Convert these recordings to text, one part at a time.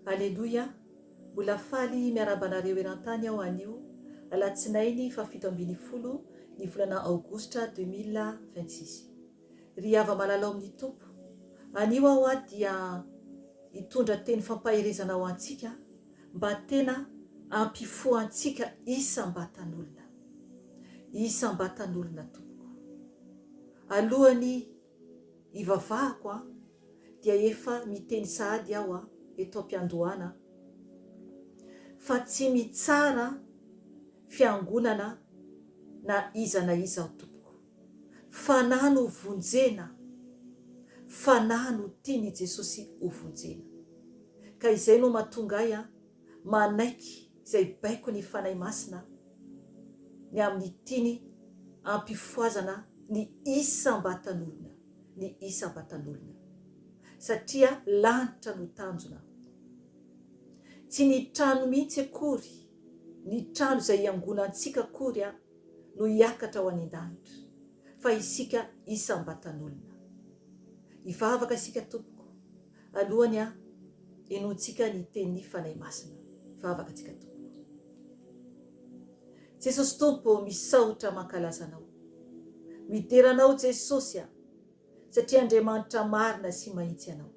Aleloia! Mbola faly miarahaba anareo eran-tany aho anio, alatsinainy faha 17 ny volana aogositra 2026. Ry hava-malala ao amin'ny Tompo, anio aho dia hitondra teny fampaherezana ho antsika mba tena hampifoha antsika isam-batan'olona. Isam-batan'olona tompoko. Alohan'ny hivavahako an, dia efa miteny sahady aho an, eto am-piandohana fa tsy mitsara fiangonana na iza na iza aho tompoko. Fanahy no vonjena, fanahy no tian'i Jesosy ho vonjena. Ka izay no mahatonga ahy an, manaiky izay baikon'ny Fanahy Masina ny amin'ny tiany hampifohazana ny isam-batan'olona, ny isam-batan'olona. Satria lanitra no tanjona. Tsy ny trano mihitsy akory, ny trano izay iangonantsika akory an, no hiakatra ho any an-danitra, fa isika isam-batan'olona. Hivavaka isika tompoko, alohany an, henointsika ny tenin'ny Fanahy Masina. Hivavaka tsika tompoko. Jesosy Tompo ô, misaotra mankalaza Anao. Midera Anao Jesosy a, satria Andriamanitra marina sy mahitsy Ianao.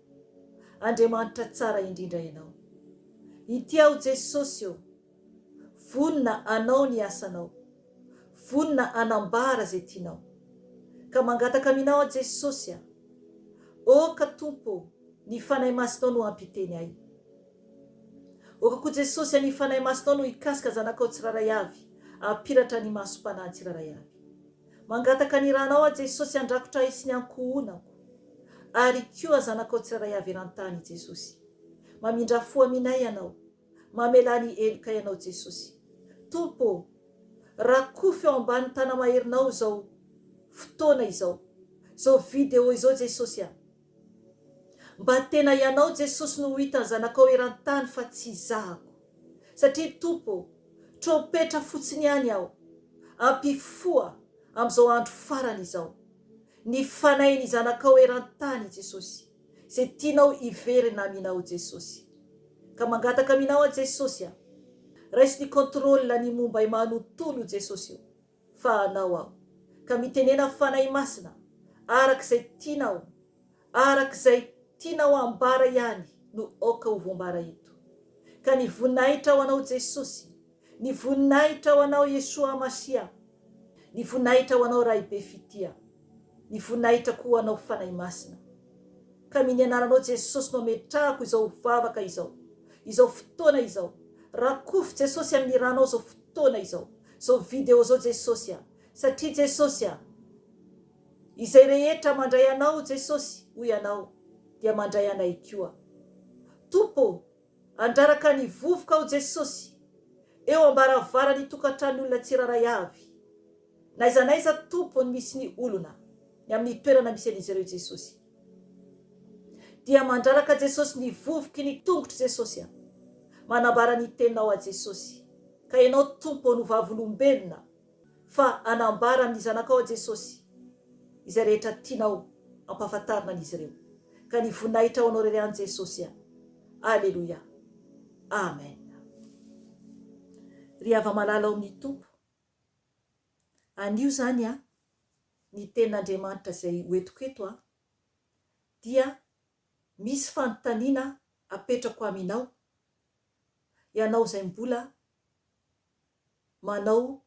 Andriamanitra tsara indrindra Ianao. Ity aho Jesosy ô, vonona hanao ny asanao, vonona hanambara izay tianao. Ka mangataka aminao aho Jesosy a, Oka Tompo ô, ny Fanahy Masinao no hampiteny ahy. Oka koa Jesosy a, ny Fanahy Masinao no hikasika zanakao tsirairay avy, hampiratra ny masom-panahy tsirairay avy. Mangataka ny ranao aho Jesosy handrakotra ahy sy ny ankohonako, ary koa zanakao tsirairay avy eran-tany Jesosy. Mamindrà fo aminay Ianao. Mamelà ny heloka Ianao Jesosy. Tompo ô, rakofy ao ambany tana-maherinao izao fotoana izao, izao video izao Jesosy a. Mba tena Ianao Jesosy no ho hitan'ny zanakao eran-tany fa tsy izahako. Satria Tompo ô, trompetra fotsiny ihany aho, ampifoha amin'izao andro farany izao, ny fanahin'ny zanakao eran-tany Jesosy. Zay tianao hiverina aminao Jesosy. Ka mangataka aminao aho Jesosy a. Raiso ny contrôle ny momba ahy manontolo Jesosy o. Fa anao aho. Ka mitenena Fanahy Masina araka izay tianao, araka izay tianao ambara ihany no aoka ho voambara eto. Ka ny voninahitra ho anao Jesosy. Ny voninahitra ho anao Yeshua Mashiah. Ny voninahitra ho anao Ray be fitia. Ny voninahitra koa ho anao Fanahy Masina. Ka miny anaranao Jesosy no ametrahako izao vavaka izao. Izao fotoana izao. Rakofy Jesosy amin'ny ranao izao fotoana izao. Izao video izao Jesosy a. Satria Jesosy a. Izay rehetra mandray anao Jesosy hoy Ianao dia mandray anay koa. Tompo ô. Andraraka ny vovoka ao Jesosy eo ambaravaran'ny tokantranon'olona tsirairay avy. N'aiza n'aiza Tompo ny misy ny olona, ny amin'ny toerana misy an'izy ireo Jesosy. Dia mandraraka Jesosy ny vovoky ny tongotr'i Jesosy a. Manambara ny teninao a Jesosy. Ka Ianao Tompo no vavolombelona fa hanambara amin'ny zanakao a Jesosy izay rehetra tianao ampahafantarina an'izy ireo. Ka ny voninahitra ho anao irery ihany Jesosy a. Aleloia. Amen. Ry hava-malala ao amin'ny Tompo, anio izany an, ny tenin'Andriamanitra izay ho entiko eto an, dia misy fanontaniana apetrako aminao, ianao izay mbola manao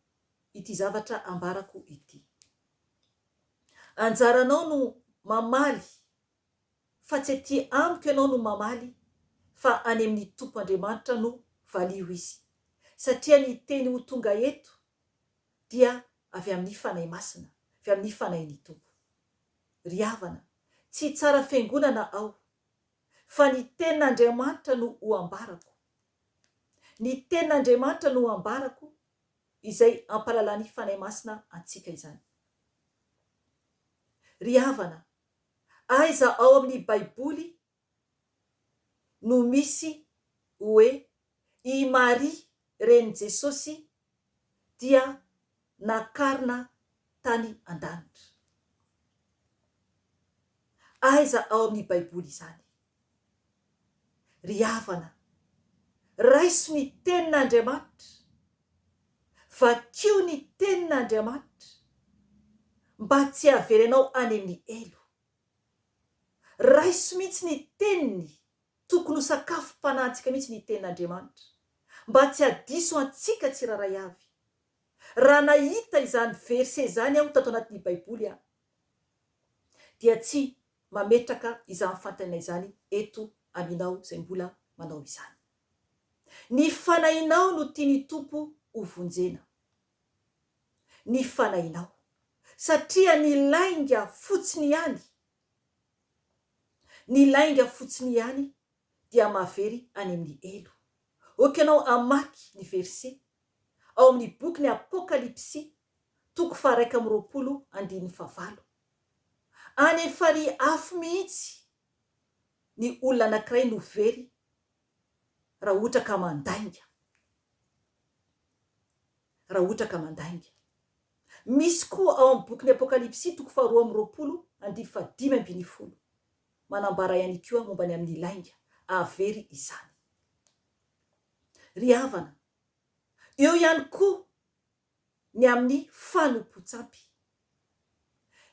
ity zavatra ambarako ity. Anjaranao no mamaly fa tsy aty amiko ianao no mamaly fa any amin'ny Tompo Andriamanitra no valio izy satria ny teny ho tonga eto dia avy amin'ny Fanahy Masina, avy amin'ny Fanahin'ny Tompo. Ry havana, tsy hitsara fiangonana aho fa ny tenin'Andriamanitra no ho ambarako. Ny tenin'Andriamanitra no ho ambarako izay ampahalalan'ny Fanahy Masina antsika izany. Ry havana, Aiza ao amin'ny Baiboly no misy hoe i Maria renin'i Jesosy dia nakarina tany an-danitra? Aiza ao amin'ny Baiboly izany? Ry havana! Raiso ny Tenin'Andriamanitra. Vakio ny Tenin'Andriamanitra mba tsy hahavery anao any amin'ny helo. Raiso mihitsy ny Teniny, tokony ho sakafom-panahintsika mihitsy ny Tenin'Andriamanitra, mba tsy hahadiso antsika tsirairay avy. Raha nahita izany verset izany aho tato anatin'ny Baiboly aho, dia tsy mametraka izany fanontaniana izany eto aminao izay mbola manao izany. Ny fanahinao no tian'ny Tompo ho vonjena. Ny fanahinao. Satria ny lainga fotsiny ihany, ny lainga fotsiny ihany dia mahavery any amin'ny helo. Ok ianao hamaky ny verset ao amin'ny bokin'ny Apokalypsy toko faha-21 andininy fahavalo. Any amin'ny farihy afo mihitsy ny olona anankiray no very raha ohatra ka mandainga. Raha ohatra ka mandainga. Misy koa ao amin'ny bokin'ny Apokalypsy toko faharoa amby roapolo andininy fahadimy ambinifolo manambara ihany koa momba ny amin'ny lainga ahavery izany. Ry havana, eo ihany koa ny amin'ny fanompoan-tsampy.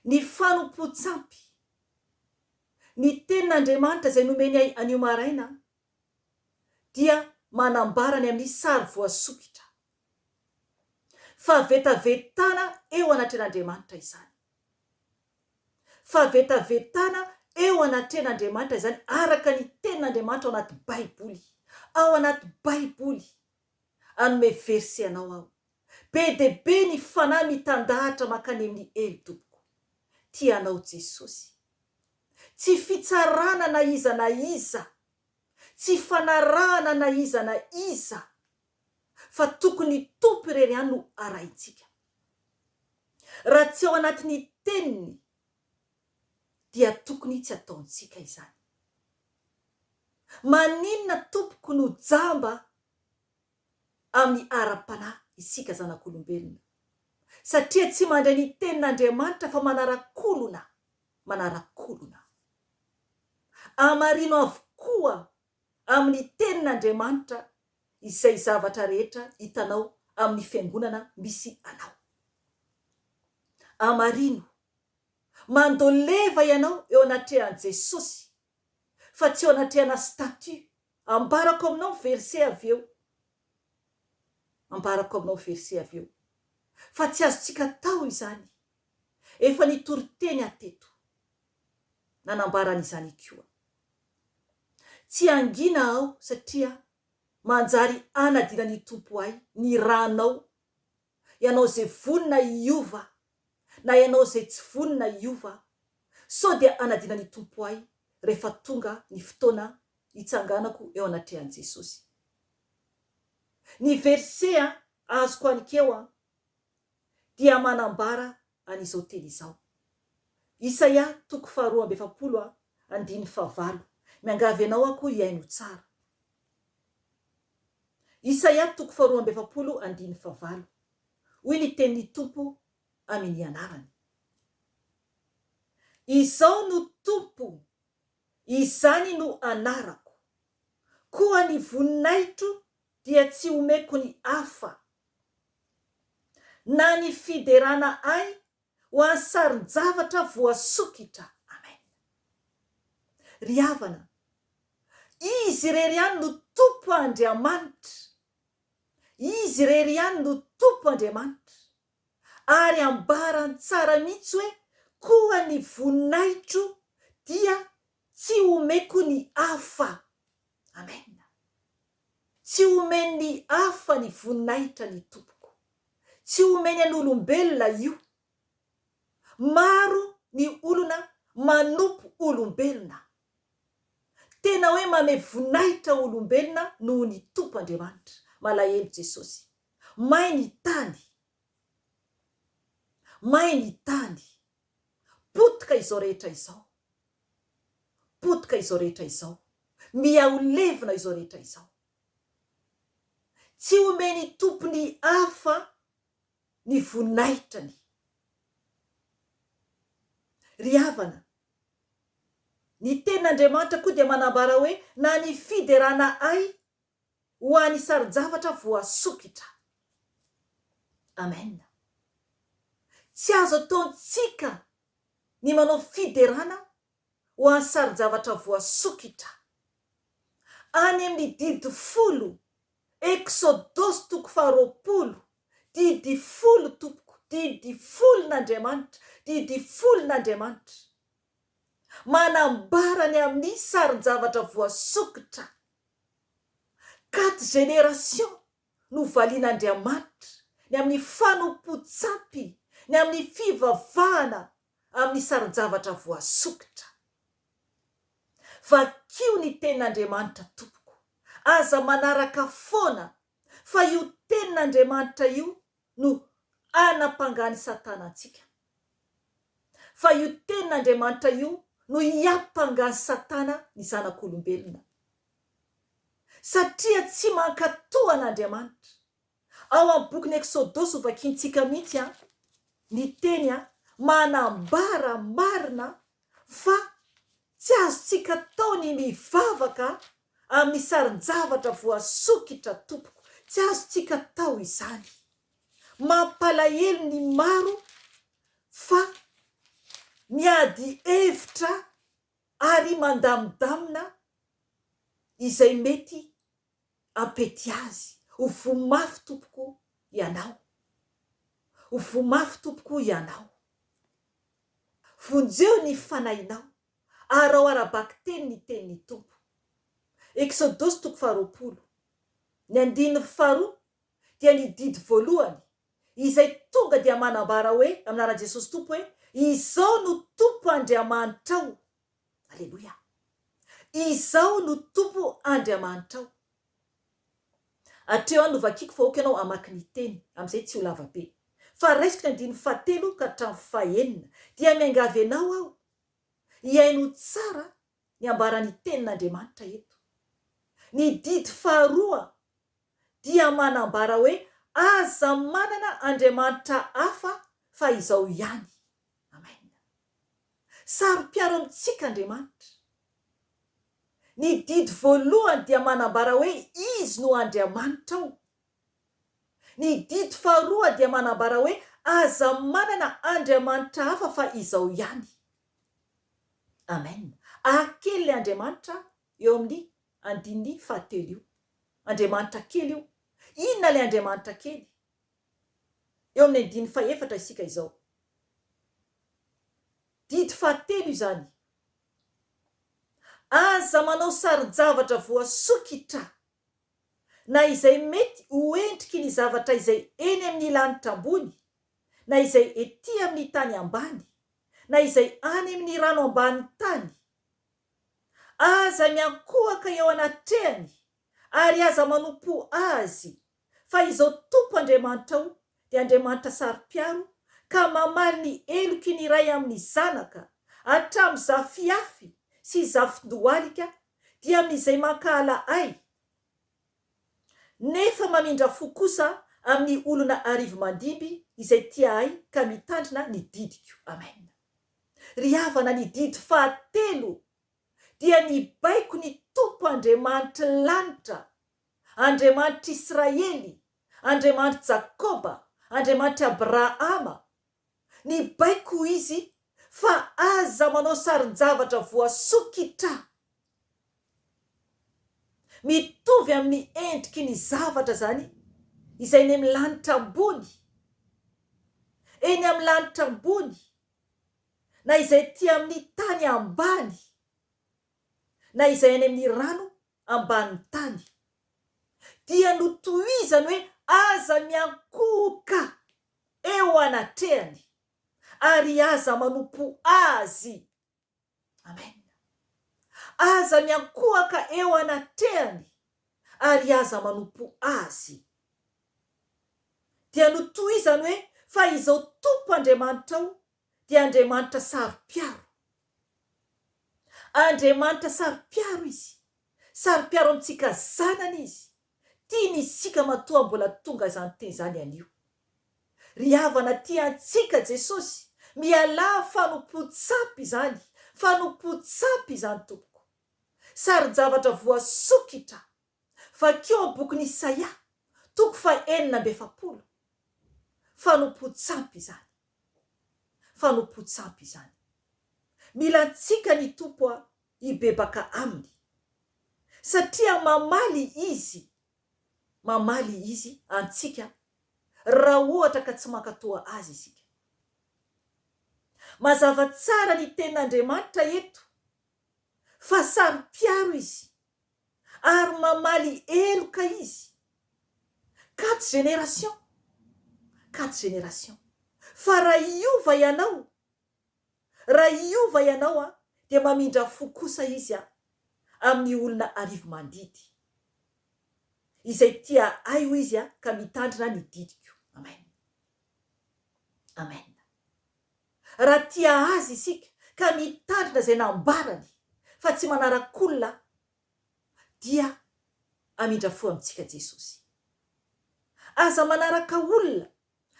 Ny fanompoan-tsampy. Ny Tenin'Andriamanitra izay nomeny ahy anio maraina dia manambara ny amin'ny sary voasokitra. Fahavetavetana eo anatrehan'Andriamanitra izany. Fahavetavetana eo anatrehan'Andriamanitra izany araka ny Tenin'Andriamanitra ao anaty Baiboly. Ao anaty Baiboly. Hanome verset anao aho. Be dia be ny fanahy mitandahatra mankany amin'ny helo tompoko. Tia anao Jesosy. Tsy fitsarana na iza na iza, tsy fanarahana na iza na iza, fa tokony ny Tompo irery ihany no arahintsika. Raha tsy ao anatin'ny Teniny dia tokony tsy ataontsika izany. Maninona tompoko no jamba amin'ny ara-panahy isika zanak'olombelona? Satria tsy mandray ny tenin'Andriamanitra fa manara-kolona, manara-kolona. Amarino avokoa amin'ny tenin'Andriamanitra izay zavatra rehetra hitanao amin'ny fiangonana misy anao. Amarino. Mandoleva ianao eo anatrehan'i Jesosy fa tsy eo anatrehana statut. Ambarako aminao ny verset avy eo. Ambarako aminao ny verset avy eo. Fa tsy azontsika atao izany. Efa nitory teny aho teto. Nanambara an'izany koa. Tsy hangina aho satria manjary hanadina ny Tompo ahy ny ranao, ianao izay vonona hiova na ianao izay tsy vonona hiova, sao dia hanadina ny Tompo ahy rehefa tonga ny fotoana hitsanganako eo anatrehan'i Jesosy. Ny verset azoko anikeo an, dia manambara an'izao teny izao. Isaia toko faharoa amby efapolo andininy fahavalo. Miangavy anao aho koa hihaino tsara. Isaia toko faharoa amby efapolo andininy fahavalo. Hoy ny tenin'ny Tompo amin' ny anarany. Izao no Tompo, izany no anarako. Koa ny voninahitro dia tsy omeko ny hafa, na ny fiderana ahy ho an'ny sarin-javatra voasokitra. Amen. Ry havana, Izy irery ihany no Tompo Andriamanitra. Izy irery ihany no Tompo Andriamanitra. Ary ambarany tsara mihitsy hoe, Koa ny voninahitro dia tsy omeko ny hafa. Amen. Tsy omen'ny hafa ny voninahitra ny Tompoko. Tsy omeny an'olombelona io. Maro ny olona manompo olombelona. Tena hoe mame voninahitra olombelona noho ny Tompo Andriamanitra. Malahelo Jesosy. May ny tany. May ny tany. Potika izao rehetra izao. Potika izao rehetra izao. Miha ho levona izao rehetra izao. Tsy omen'ny tompony hafa ny voninahitrany. Ry havana, ny Tenin'Andriamanitra koa dia manambara hoe na ny fiderana ahy. Ho an'ny sarin-javatra voasokitra. Amen. Tsy azo ataontsika ny manao fiderana ho an'ny sarin-javatra voasokitra. Any amin'ny didy folo, Eksodosy toko faharoapolo, didy folo tompoko, didy folon'Andriamanitra, didy folon'Andriamanitra. Manambara ny amin'ny sarin-javatra voasokitra. Quatre générations no valian'Andriamanitra ny amin'ny fanompoan-tsampy, ny amin'ny fivavahana amin'ny sarin-javatra voasokitra. Vakio ny tenin'Andriamanitra tompoko. Aza manaraka foana fa io tenin'Andriamanitra io no anampangan'i Satana antsika. Fa io tenin'Andriamanitra io no hiampangan'i Satana ny zanak'olombelona. Satria tsy mankatò an'Andriamanitra. Ao amin'ny bokin'ny Eksodosy ho vakintsika mihitsy an, ny teny an, manambara marina fa tsy azontsika atao ny mivavaka amin'ny sarin-javatra voasokitra tompoko, tsy azontsika atao izany. Mampalahelo ny maro fa miady hevitra ary mandamindamina izay mety hampety azy. Ho voa mafy tompoko ianao. Ho voa mafy tompoko ianao. Vonjeo ny fanahinao. Araho ara-bakiteny ny tenin'ny Tompo. Eksodosy toko faharoapolo. Ny andininy faharoa dia ny didy voalohany izay tonga dia manambara hoe, amin'ny anaran'i Jesosy Tompo hoe, Izao no Tompo Andriamanitrao. Aleloia! Izao no Tompo Andriamanitrao. Hatreo any no vakiko fa aoka ianao hamaky ny teny, amin'izay tsy ho lava be. Fa raisiko ny andininy fahatelo ka hatramin'ny fahenina. Dia miangavy anao aho hihaino tsara ny ambaran'ny tenin'Andriamanitra eto. Ny didy faharoa dia manambara hoe aza manana Andriamanitra hafa fa izao ihany. Amen. Saro-piaro amintsika Andriamanitra. Ny didy voalohany dia manambara hoe Izy no Andriamanitrao. Ny didy faharoa dia manambara hoe aza manana Andriamanitra hafa fa Izao ihany. Amen. Ary kely ilay Andriamanitra eo amin'ny andininy fahatelo io. Andriamanitra kely io. Inona ilay Andriamanitra kely? Eo amin'ny andininy fahefatra isika izao. Didy fahatelo izany. Aza manao sarin-javatra voasokitra, na izay mety ho endriky ny zavatra izay eny amin'ny lanitra ambony, na izay ety amin'ny tany ambany, na izay any amin'ny rano ambanin'ny tany. Aza miankohoka eo anatrehany, ary aza manompo azy, fa izao Tompo Andriamanitrao dia Andriamanitra saro-piaro ka mamaly ny heloky ny ray amin'ny zanaka, hatramin'ny zafiafy sy zafin-dohalika, dia amin'izay mankahala Ahy, nefa mamindra fo kosa amin'ny olona arivomandimby izay tia Ahy ka mitandrina ny didiko. Amen. Ry havana, ny didy fahatelo dia nibaiko ny Tompo Andriamanitry ny lanitra, Andriamanitr'i Israely, Andriamanitr'i Jakoba, Andriamanitr'i Abrahama, nibaiko Izy fa aza manao sarin-javatra voasokitra mitovy amin'ny endriky ny zavatra izany izay eny amin'ny lanitra ambony, eny amin'ny lanitra ambony, na izay aty amin'ny tany ambany, na izay any amin'ny rano ambanin'ny tany. Dia notohizany hoe aza miankohoka eo anatrehany ary aza manompo azy. Amen. Aza miankohoka eo anatrehany ary aza manompo azy. Dia notohizany hoe fa izao Tompo Andriamanitrao dia Andriamanitra saro-piaro. Andriamanitra saro-piaro Izy. Saro-piaro amintsika zanany Izy. Tiany isika matoa mbola tonga izany teny izany anio. Ry havana tia antsika Jesosy, mialà fanompoan-tsampy izany, fanompoan-tsampy izany tompoko. Sarin-javatra voasokitra. Vakio ao bokin'i Isaia, toko faha-46. Fanompoan-tsampy izany. Fanompoan-tsampy izany. Mila antsika ny Tompo hibebaka Aminy. Satria mamaly Izy, mamaly Izy antsika raha ohatra ka tsy mankatoa Azy isika. Mazava tsara ny tenin'Andriamanitra eto fa saro-piaro Izy ary mamaly heloka Izy. Quatre générations, quatre générations. Fa raha hiova ianao, raha hiova ianao an, dia mamindra fo kosa Izy an, amin'ny olona arivo mandidy. Izay tia Ahy hoy Izy an, ka mitandrina ny didiko. Amen. Amen. Raha tia Azy isika ka mitandrina izay nambarany fa tsy manarak'olona dia hamindra fo amintsika Jesosy. Aza manaraka olona,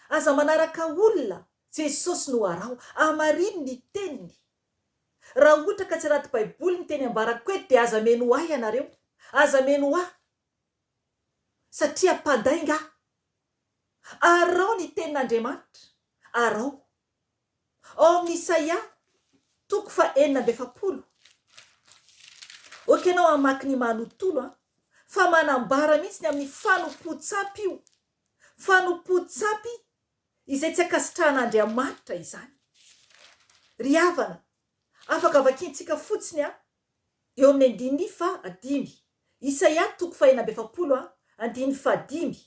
aza manaraka olona, Jesosy no araho, hamarino ny teniny. Raha ohatra ka tsy anaty baiboly ny teny ambarako eto dia aza meno ahy ianareo, aza meno ahy satria mpandainga aho. Araho ny tenin'Andriamanitra, araho. Ao amin'ny Isaia, toko faha-46. Ok ianao hamaky ny manontolo an, fa manambara mihitsy ny amin'ny fanompoan-tsampy io. Fanompoan-tsampy izay tsy ankasitrahan'Andriamanitra izany. Ry havana, afaka vakintsika fotsiny an, eo amin'ny andininy fahadimy. Isaia toko faha-46 an, andininy fahadimy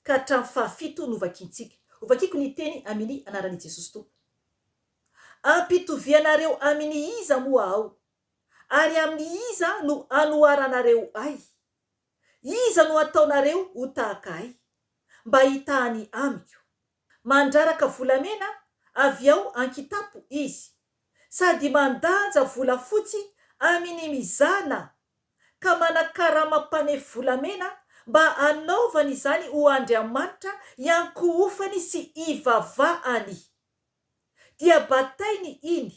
ka hatramin'ny fahafito no vakintsika. Hovakiko ny teny aminy anaran'i Jesosy Tompo. Ampitovianareo aminy iza moa aho? Ary aminy iza no anoharanareo ahy? Iza no ataonareo ho tahaka ahy, mba hitahany amiko? Mandraraka volamena avy ao an-kitapo izy, sady mandanja volafotsy aminy mizana ka manakarama mpanefy volamena mba hanaovany izany ho andriamanitra hiankohofany sy hivavahany. Dia batainy iny,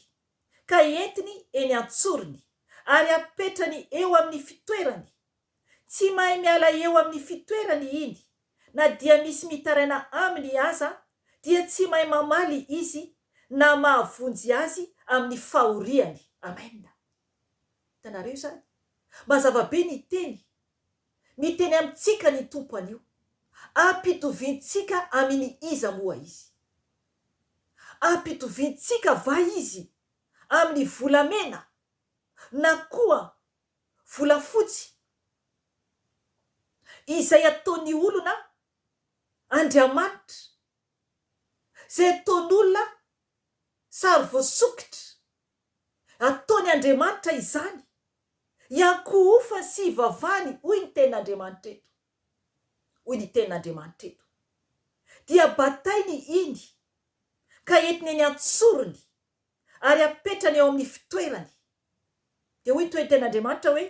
ka entiny eny an-tsorony, ary apetrany eo amin'ny fitoerany. Tsy mahay miala eo amin'ny fitoerany iny, na dia misy mitaraina aminy aza, dia tsy mahay mamaly izy na mahavonjy azy amin'ny fahoriany. Amen. Hitanareo izany? Mazava be ny teny. Miteny amintsika ny Tompo anio. Ampitoviantsika aminy iza moa Izy? Ampitoviantsika va Izy amin'ny volamena na koa volafotsy izay ataon'ny olona andriamanitra, izay ataon'olona sary voasokitra? Ataony Andriamanitra izany. Iankohofany sy ivavahany, hoy ny tenin'Andriamanitra eto. Hoy ny tenin'Andriamanitra eto. Dia batainy iny, ka entiny eny an-tsorony, ary apetrany eo amin'ny fitoerany. Dia hoy ny toetenin'Andriamanitra hoe,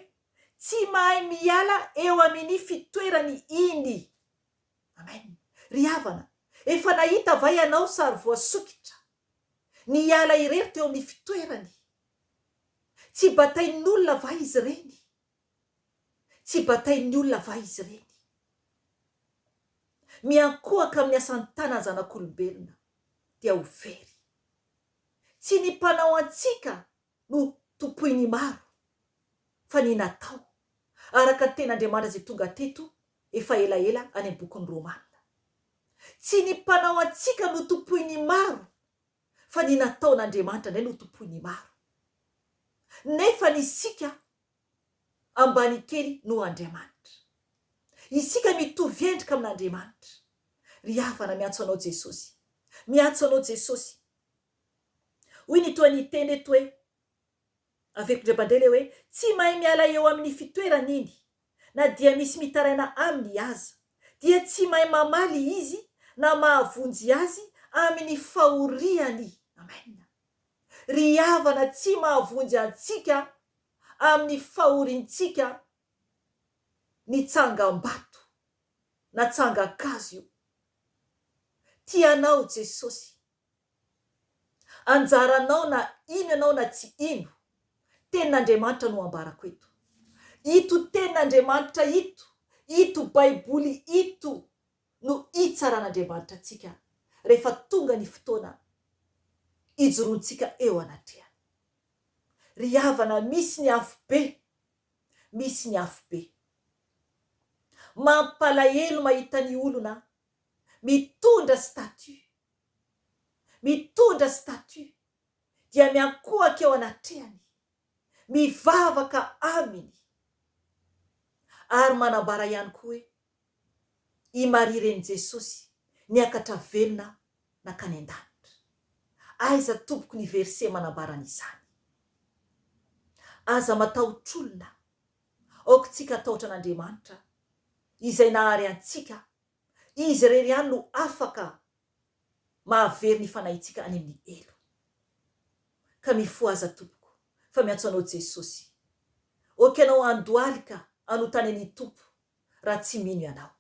Tsy mahay miala eo amin'ny fitoerany iny. Amen. Ry havana, efa nahita va ianao sary voasokitra? Niala irery teo amin'ny fitoerany. Tsy batain'olona va izy ireny? Tsy batain'ny olona va izy ireny? Miankohaka amin'ny asan'ny tanan'ny zanak'olombelona dia ho very. Tsy ny mpanao antsika no tompoin'ny maro, fa ny natao, araka ny tenin'Andriamanitra izay tonga teto efa elaela any amin'ny bokin'ny Romana. Tsy ny mpanao antsika no tompoin'ny maro fa ny nataon'Andriamanitra indray no tompoin'ny maro. Nefa ny isika ambany kely noho Andriamanitra. Isika mitovy endrika amin'Andriamanitra. Ry havana miantso anao Jesosy. Miantso anao Jesosy. Hoy ny toa ny teny eto hoe, averiko indray mandeha ilay hoe, tsy mahay miala eo amin'ny fitoerany iny. na dia misy mitaraina aminy aza, dia tsy mahay mamaly izy na mahavonjy azy amin'ny fahoriany. Amen. Ry havana tsy mahavonjy antsika amin'ny fahorintsika ny tsangam-bato na tsangan-kazo io. Tia anao Jesosy. Anjaranao na hino ianao na tsy hino, Tenin'Andriamanitra no ambarako eto. Ito Tenin'Andriamanitra ito Ito Baiboly ito no hitsaran'Andriamanitra antsika rehefa tonga ny fotoana hijoroantsika eo anatrehany. Ry havana, misy ny afobe, misy ny afobe. Mampalahelo mahita ny olona mitondra statut, mitondra statut dia miankohaka eo anatrehany, mivavaka aminy ary manambara ihany koa hoe i Maria renin'i Jesosy niakatra velona nankany an-danitra. Aiza tompoko ny verset manambara an'izany? Aza matahotr'olona, aoka tsika hatahotra an'Andriamanitra izay nahary antsika, Izy irery ihany no afaka mahavery ny fanahintsika any amin'ny helo. Ka mifohaza tompoko fa miantso anao Jesosy. Ok ianao handohalika hanotany an'i Tompo raha tsy mino ianao.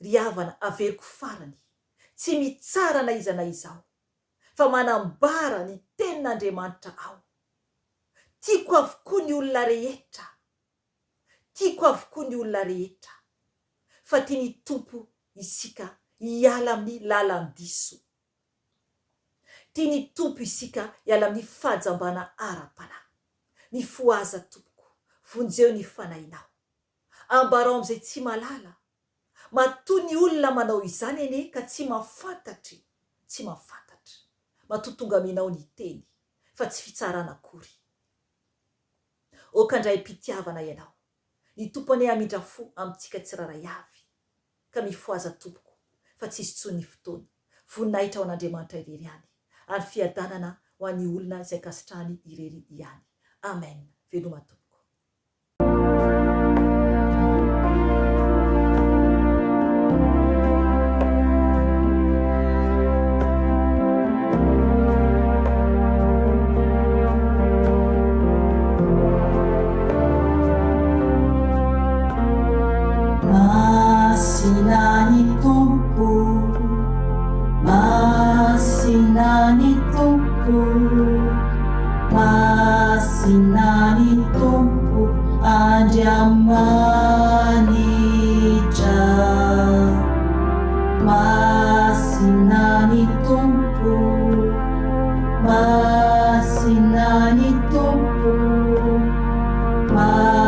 Ry havana averiko farany, tsy mitsara na iza na iza aho, fa manambara ny tenin'Andriamanitra aho. Tiako avokoa ny olona rehetra. Tiako avokoa ny olona rehetra. Fa tian'i Tompo isika hiala amin'ny lalan-diso. Tian'i Tompo isika hiala amin'ny fahajambana ara-panahy. Mifohaza tompoko, vonjeo ny fanahinao. Ambarao amin'izay tsy mahalala. Matoa ny olona manao izany anie ka tsy mahafantatry, tsy mahafantatra. Matoa tonga aminao ny teny, fa tsy fitsarana akory. Ok handray am-pitiavana ianao. Ny Tompo anie hamindra fo amintsika tsirairay avy. Ka mifohaza tompoko, fa tsisy intsony ny fotoana. Voninahitra ho an'Andriamanitra irery ihany, ary fiadanana ho an'ny olona izay ankasitrahany irery ihany. Amen. Veloma tompoko. Masina ny Tompo, Masina ny Tompo, Masina ny Tompo Andriamanitra. Masina ny Tompo, Masina ny Tompo, Masina.